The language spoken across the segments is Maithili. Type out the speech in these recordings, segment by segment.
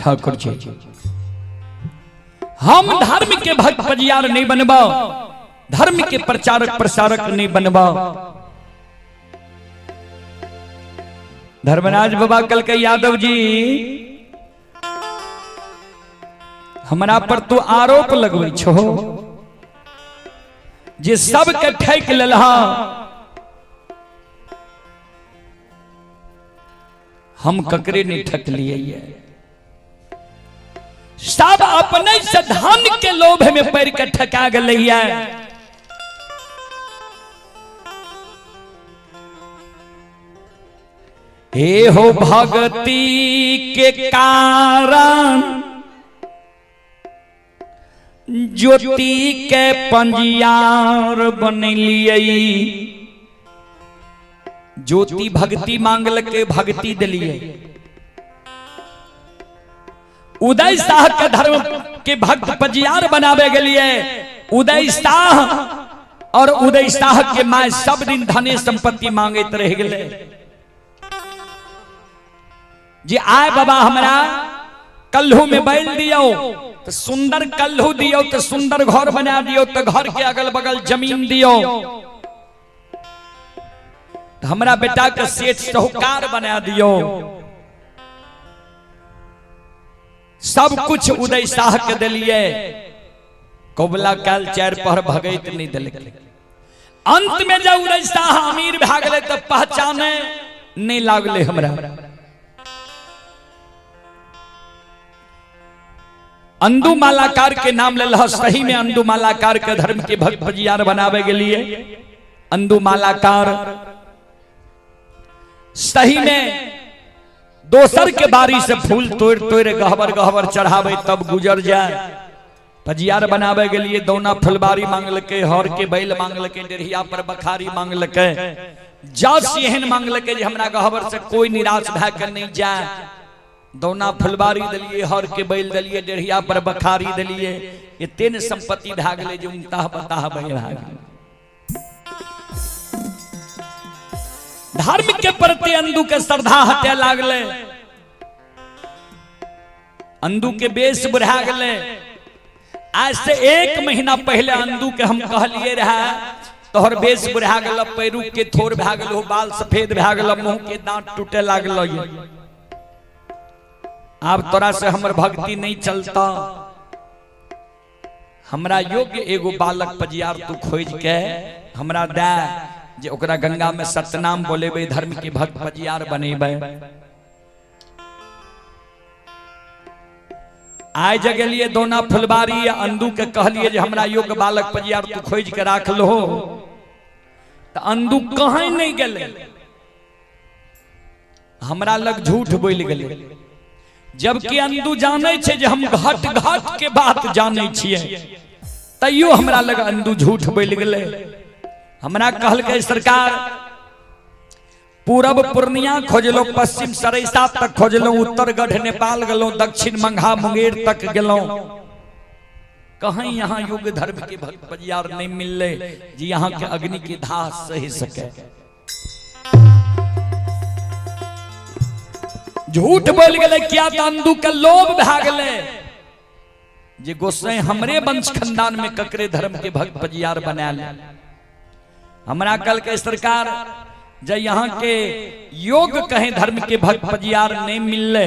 ठाकुर जी, हम धर्म के भक्त पजियार नहीं बनबो, धर्म के प्रचारक प्रसारक नहीं बनबो। धर्मराज बाबा कल के यादव जी हमरा पर तू आरोप लगबै छो जे सबके ठकि लेलहा, हम ककरे नहीं ठकलिए, सब अपने से धन के लोभ में पड़ के ठका गए। हे हो भक्ति के कारण ज्योति के पंजियार बनलिए, ज्योति भक्ति मांगल के भक्ति दिलिए। उदय शाह के धर्म के भक्त पजियार बनावे गेलिए। उदय शाह और उदय शाह के माय सब दिन धने संपत्ति मांगैत रह गेले। जे आय बाबा हमरा कल्हू में बैल दियो तो सुंदर कल्हू दियो, तो सुंदर घर बना दियो, तो घर के अगल बगल जमीन दियो, तो हमरा बेटा के सेठ साहूकार बना दियो। सब कुछ उदय शाह के दिलिए, कबला काल चार पहर भगैत नहीं दिलकै। अंत में जब उदय शाह अमीर भए गेलै तो पहचाने नहीं लागले हमरा। अंदू मालाकार के नाम ले, सही में अंदू मालाकार के धर्म के भक्त भजियार बनावे के लिए। अंदू मालाकार सही में दोसर के बारी से फूल तोड़ तोड़ गहबर गहबर चढ़ावे तब गुजर जाए। भजियार बनावे के लिए दौना फुलबारी मांगलके, हर के बैल मांगलके, डेढ़िया पर बखारी मांगलके, जस एहन मांगलके जे हमरा गहबर से कोई निराश भए के नहीं जाए। दौना फुलबारी दिलिए, हर के बैल दिलिए, डेढ़िया पर बखारी दिलिए, एते ने संपत्ति भए गेलै जे उनताह बताह भए गेलै। धर्म के प्रति अंदू के श्रद्धा हटे लागले, अंदू के बेस बढ़ा गेलै। आज से 1 महीना पहले अंदू के हम कहलिए रहा तोहर बेस बढ़ा गेल, पैरू के थोर भए गेल, बाल सफेद भए गेल, मुंह के दांत टूटे लागल, आब तोरा से हमर भक्ति नहीं चलता, हमरा योग्य एगो बालक पजियार तू खोज के हमरा दे जे ओकरा गंगा में सतनाम बोलेबे, धर्म के भक्त पजियार बनेबे। आइ जगेलिए दोना फुलबारी अंदू के कहलिए जे हमरा योग्य बालक पजियार तू खोज के राख लो, तो अंदू कहीं नहीं गेले, हमरा लग झूठ बोल गेले। जबकि अंदू जाने छे जे हम घट घट के बात जाने छिए, तैयो हमरा लग अंदू झूठ बोल गेले। हमरा कहलकै सरकार पूरब पूर्णिया खोजलो, पश्चिम सरैसा तक खोजलो, उत्तर गढ़ नेपाल गेलो, दक्षिण मंघा मुंगेर तक गेलो, कहीं यहाँ युग धर्म के भक्त पजियार नहीं मिलले जी यहाँ के अग्नि के धाह सही सके। झूठ बोल गेले क्या त अंदू के लोभ भए गेले जे गोसाई हमरे वंश खानदान में ककरे धर्म के भक्त पजियार बना ले। हमरा कल के सरकार जे यहाँ के योग कहे धर्म के भक्त पजियार नहीं मिलले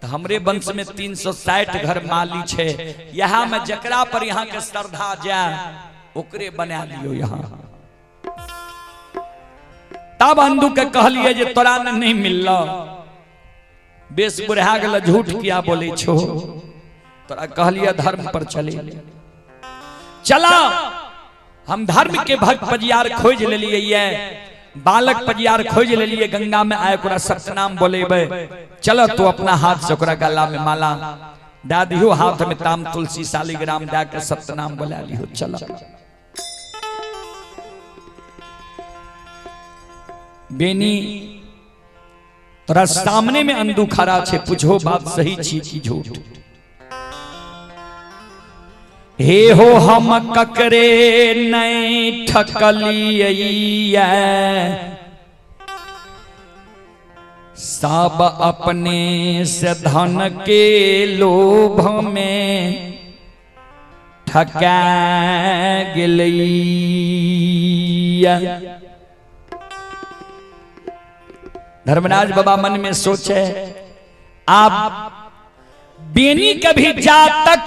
तो हमरे वंश में 360 घर माली छे, यहाँ में जकरा पर यहाँ के श्रद्धा जाए ओकरे बना लियो यहाँ। तब अंदू के कहलिए जे तोरा ने नहीं मिलल, बेस बुढ़ा गेल, झूठ किया बोले छो, तोरा कहलिए धर्म पर चले चला, हम धर्म के भक्त पजियार खोज लेलिए, बालक पजियार खोज लेलिए, गंगा में आए ओकरा सतनाम बोलेबे, चलो तू अपना हाथ से ओकरा गला में माला दे दियो, हाथ में ताम तुलसी शालिग्राम दे के सतनाम बोला लियो, चलो। बेनी तोरा सामने में अंदू खड़ा छे, पूछो बात सही छी की झूठ। हे हो हम ककरे नहीं ठकलिए, सब अपने से धन के लोभ में ठका गेलैया। धर्मराज बाबा मन में सोचे, आप बेनी कभी जा तक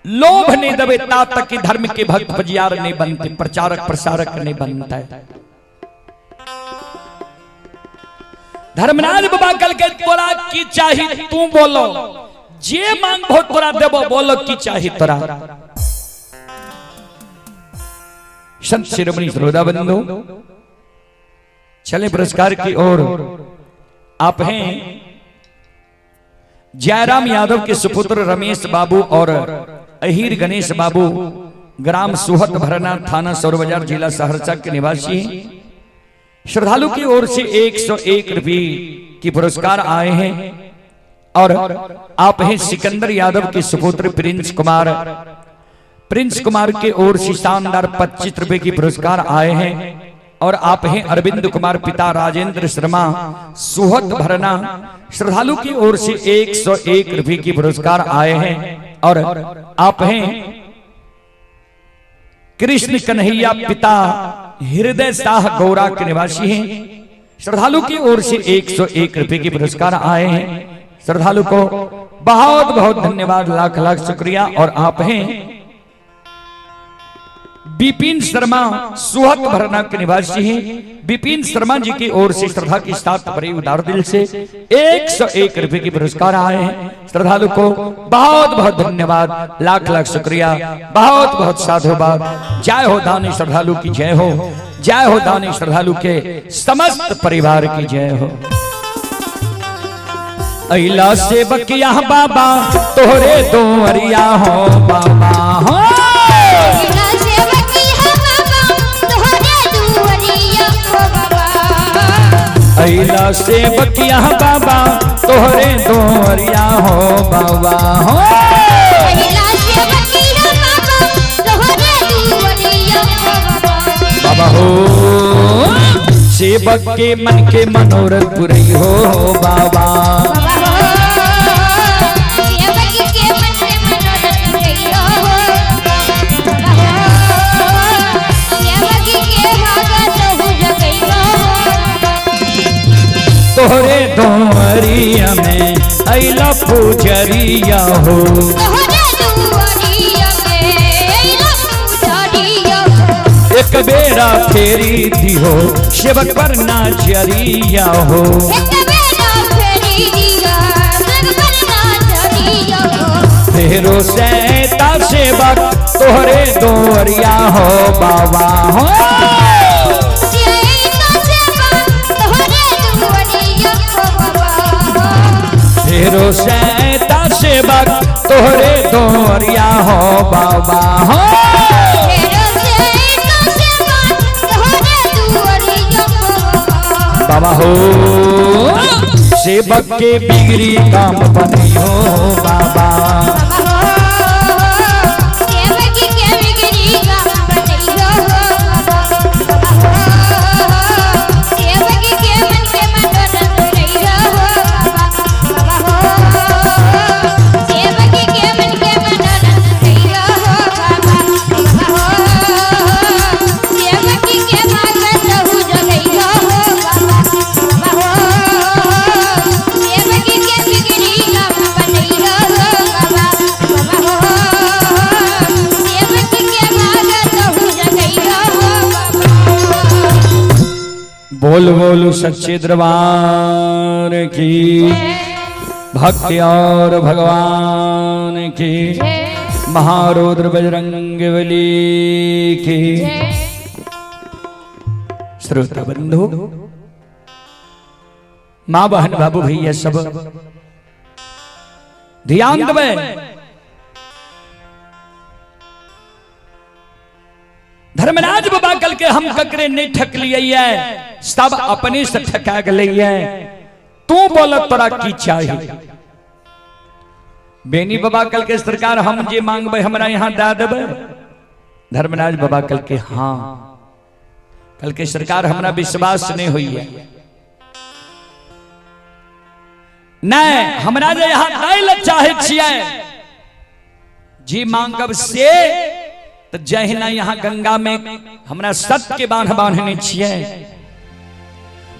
लोभ नहीं दबे ता तक कि धर्म के भक्त फजियार नहीं बनते, प्रचारक प्रसारक नहीं बनता है। धर्मराज बाबा कल के तोरा की चाही तू बोलो, जे मांग भो तोरा देबो, बोलो की चाही तोरा। संत शिरोमणि श्रोता बंधु, चले पुरस्कार की ओर। आप हैं जयराम यादव के सुपुत्र रमेश बाबू और अहीर गणेश बाबू, ग्राम सुहत भरना, थाना सौर बाजार, जिला सहरसा के निवासी। श्रद्धालु की ओर से 101 रुपये की पुरस्कार आए हैं। और आप हैं सिकंदर यादव के सुपुत्र प्रिंस कुमार, प्रिंस कुमार के ओर से शानदार 25 रुपए की पुरस्कार आए हैं। और आप हैं अरविंद कुमार पिता राजेंद्र शर्मा, सुहत भरना, श्रद्धालु की ओर से 101 रुपए की पुरस्कार आए हैं। और आप हैं कृष्ण कन्हैया पिता हृदय शाह गौरा के निवासी हैं, श्रद्धालु की ओर से 101 रुपए की पुरस्कार आए हैं। श्रद्धालु को बहुत बहुत धन्यवाद, लाख लाख शुक्रिया। और आप हैं विपिन शर्मा सुहत भरना के निवासी हैं, विपिन शर्मा जी की ओर से श्रद्धा के साथ बड़े उदार दिल से 101 रुपए की पुरस्कार आए हैं। श्रद्धालु को बहुत बहुत धन्यवाद, लाख लाख शुक्रिया, बहुत बहुत साधुवाद। जय हो दानी श्रद्धालु की जय हो, जय हो दानी श्रद्धालु के समस्त परिवार की जय हो। अइला से बकिया बाबा तोहरे दोरिया हो बाबा हो। अइला से बकिया बाबा तोहरे दोरिया हो बाबा हो। बाबा हो सेवक के मन के मनोरथ पुरई हो बाबा। तोहरे दोरिया में अइला पुजरिया हो, एक बेरा फेरी दिहो सेवक पर नाचरिया हो। फेरो सैता सेवक तोहरे दोरिया हो बाबा हो। फेरो सैता सेवक तोहरे दोरिया हो बाबा हो। बाबा हो सेवक के बिगड़ी काम बनी हो बाबा। बोल बोल सच्चे दरबार की, भक्ति और भगवान की, महारुद्र बजरंग बली की। श्रोता बंधु, माँ बहन बाबू भैया सब ध्यान देवे। धर्मराज बाबा कल के हम ककरे नहीं ठक लिए, सब अपने से ठका गए। तू बोल तोरा की चाहिए। बेनी बाबा कल के सरकार हम जे मांगबे हमरा यहाँ दे देबे। धर्मराज बाबा कल के हाँ। कल के सरकार हमरा विश्वास नहीं हुई है। नहीं, हमरा जे यहाँ दै लए चाहै छियै जी मांगब से, तऽ जहिना यहाँ गंगा में हमरा सत्य के बांध बांधने छियै,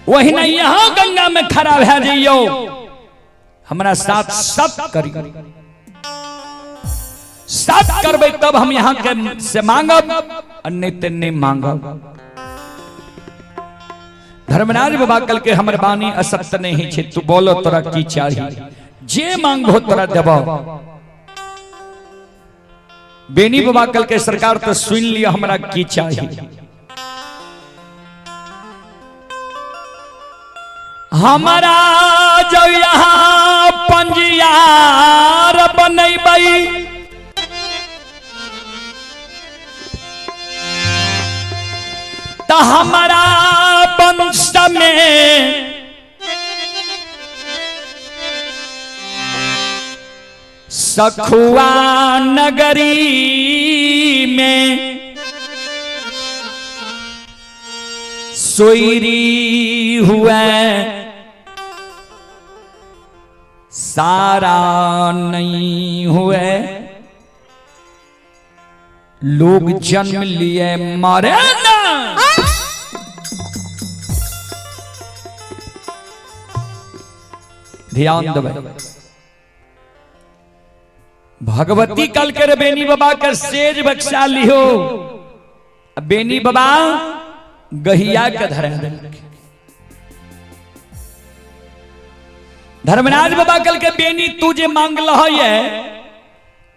ओहिना यहाँ गंगा में खड़ा भए जइयौ, हमरा साथ सत करी, सत करबै तब हम यहाँ के से मांगब, आ नहीं ते नहीं मांगब। धर्मराज बाबा कल के हमर बानी असत्य नहीं छे, तू बोलो तोरा की चाही, जे मांगबो तोरा देबो। बेनी बाबा कल के सरकार तो सुन लिया हमरा की चाही। हमारा जो यहाँ पंजियार बनैबै, त हमारा वंश में सखुआ नगरी में सोईरी हुए सारा नहीं हुए, लोग जन्म लिए मरे ना। ध्यान देबै, भगवती कल के बेनी बाबा के सेज बख्शा लिहो, बेनी बाबा गहिया के धरा देलक। धर्मराज बाबा कल के बेनी तू जे मांगल है,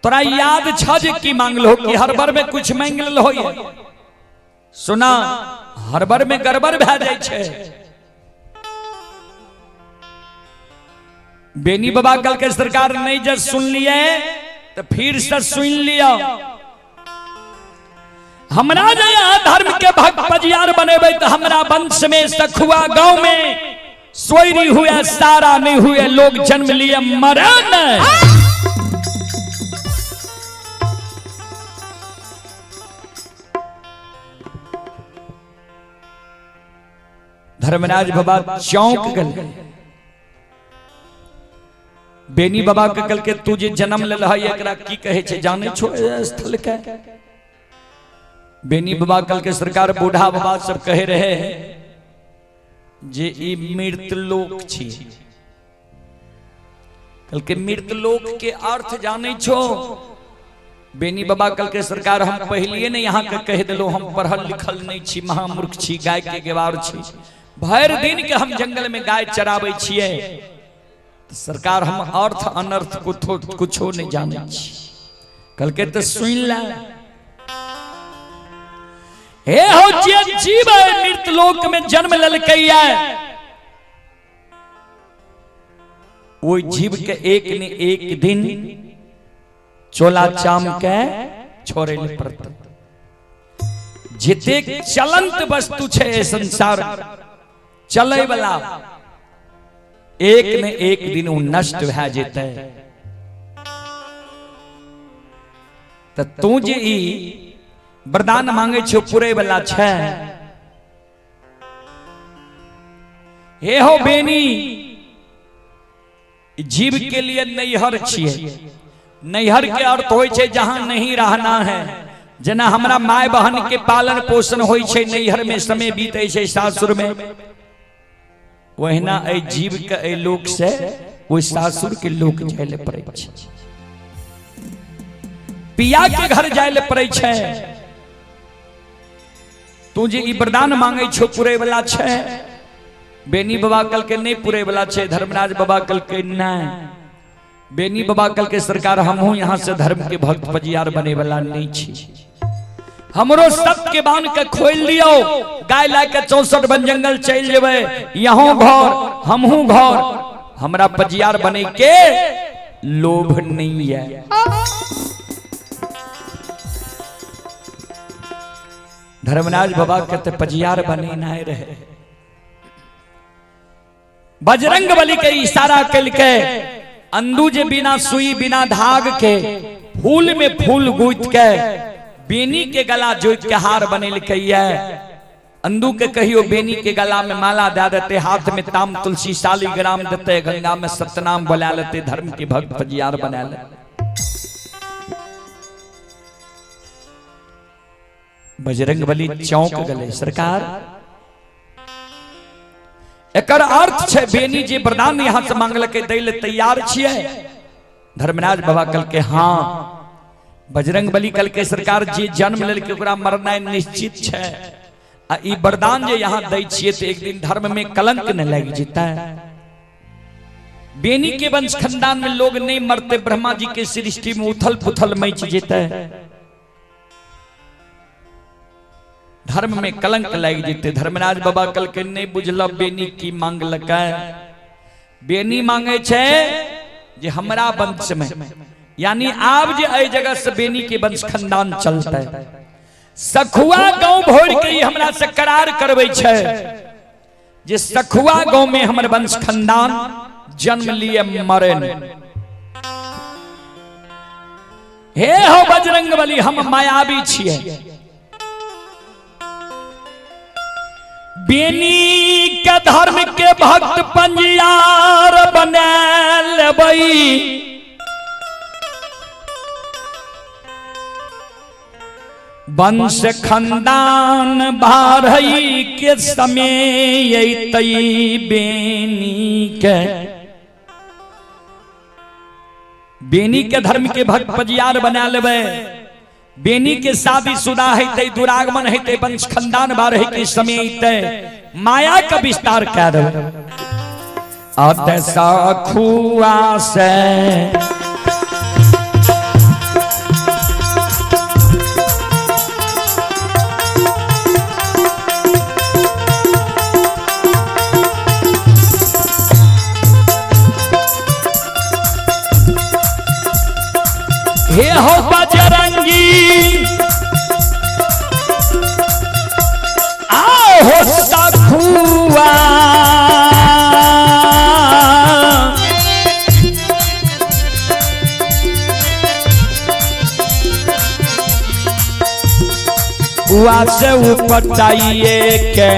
तोरा याद छ जे की मांगल हो, कि हर बार में कुछ मांगल हो? सुना, हर बार में गड़बड़ भए जाइ छै। बेनी बाबा कल के सरकार नहीं जब सुन लिए तो फिर से सुन लिया। हमरा जे यहाँ धर्म के भक्त पजियार बनेबै तो हमरा वंश में सखुआ गांव में सोयरी हुए सारा नहीं हुए, लोग जन्म लिए मरे नहीं। धर्मराज बाबा चौंक गए। बेनी बाबा के कल के तू जे जन्म लेल है एकरा की कहे छै जाने छो स्थल के? बेनी बाबा कल के सरकार बूढ़ा बाबा सब कहे रहे जे ई मृत लोक छी। कल के मृत लोक के अर्थ जाने छो? बेनी बाबा कल के सरकार हम पहलिए ने यहाँ के कह दिलो, हम पढ़ल लिखल नहीं छी, महामूर्ख छी, गाय के गेवार छी, भरि दिन के हम जंगल में गाय चराबै छियै, सरकार हम अर्थ अनर्थ कुछो नहीं जाने छी। कल के तो सुन ला, हे हो जे जीव मृत लोक में जन्म ललकैया, ओहि जीव के एक ने एक दिन चोला चाम के छोड़े ले पड़त। जतेक चलंत वस्तु छै संसार चलै वाला, एक ने एक दिन उ नष्ट भए जेतै। त तू जे ई वरदान मांगे छो पूरे वाला छै। हे हो बेनी, जीव के लिए नैहर छियै। नैहर के अर्थ होइ छै जहां नहीं रहना है। जेना हमरा my बहन के पालन पोषण होइ छै नैहर में, समय बीतै छै सासुर में, वहिना एहि जीव के एहि लोक से ओहि सासुर के लोक जाय ले पड़ै छै, पिया के घर जाय ले पड़ै छै। तू जे ई वरदान मांगे छो पूरे वाला छै? बेनी बाबा कल के नहीं पूरे वाला छै। धर्मराज बाबा कल के नहीं। बेनी बाबा कल के सरकार हमहू यहाँ से धर्म के भक्त पजियार बने वाला नहीं छी, हमरो सब के बांध के खोल लियो, गाय ला के 64 वन जंगल चल जेबै, यहाँ घर हमहू घर, हमरा पजियार बने के लोभ नहीं है। धर्मराज बाबा के ते पजियार बने नहीं रहे। बजरंग बली के इशारा कल के अंदू जे बिना सुई बिना धाग के फूल में फूल गुथ के बेनी के गला जोत के हार बनेलकै। अंदू के कहियो बेनी के गला में माला दे देते, हाथ में ताम तुलसी शालिग्राम देते, गंगा में सतनाम बोला लेते, धर्म के भक्त फजियार बना लेते। बजरंग बली चौंक गए, सरकार एकर अर्थ छे बेनी जे वरदान यहाँ से मांगलकै दै ले तैयार छियै। धर्मराज बाबा कहलकै हाँ। बजरंग बली कहलकै सरकार जे जन्म लेलकै ओकरा मरनाइ निश्चित छै, आ ई वरदान जे यहाँ दै छियै तऽ एक दिन धर्म में कलंक न लागि जेतै। बेनी के वंश खानदान में लोग नहीं मरते, ब्रह्मा जी के सृष्टि में उथल पुथल मच जेतै, धर्म में कलंक लागि जेतै। धर्मराज बाबा कहलकै नहीं बुझल बेनी की मांगलकै। बेनी मांगे छै जे हमरा वंश में, यानी आब जे एहि जगह से बेनी के वंश खानदान चलतै, सखुआ गांव भोर के हमरा से करार करबै छै जे सखुआ गांव में हमर वंश खानदान जन्म लिए मरे। हे हो बजरंग बली, हम मायावी छियै। बेनी के धर्म के भक्त पंजियार बना लेबै, वंश खानदान बारही के समय अयतै बेनी के। बेनी के धर्म के भक्त पंजियार बना लेबै, बेनी के शादी शुदा हेतै, दुरागमन हेतै, वंश खानदान बारही के समय अयतै, माया का विस्तार कए देबै। अत सखुआ से हे हो बजरंगी आओ हो सखुआ, बुआ से उपटाइए के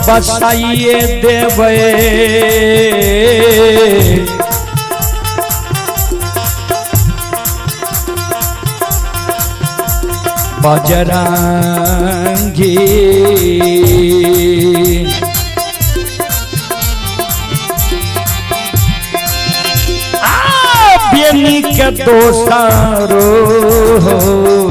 बसाइए देवे। बजरंगी आ बेनी के दोसरो हो।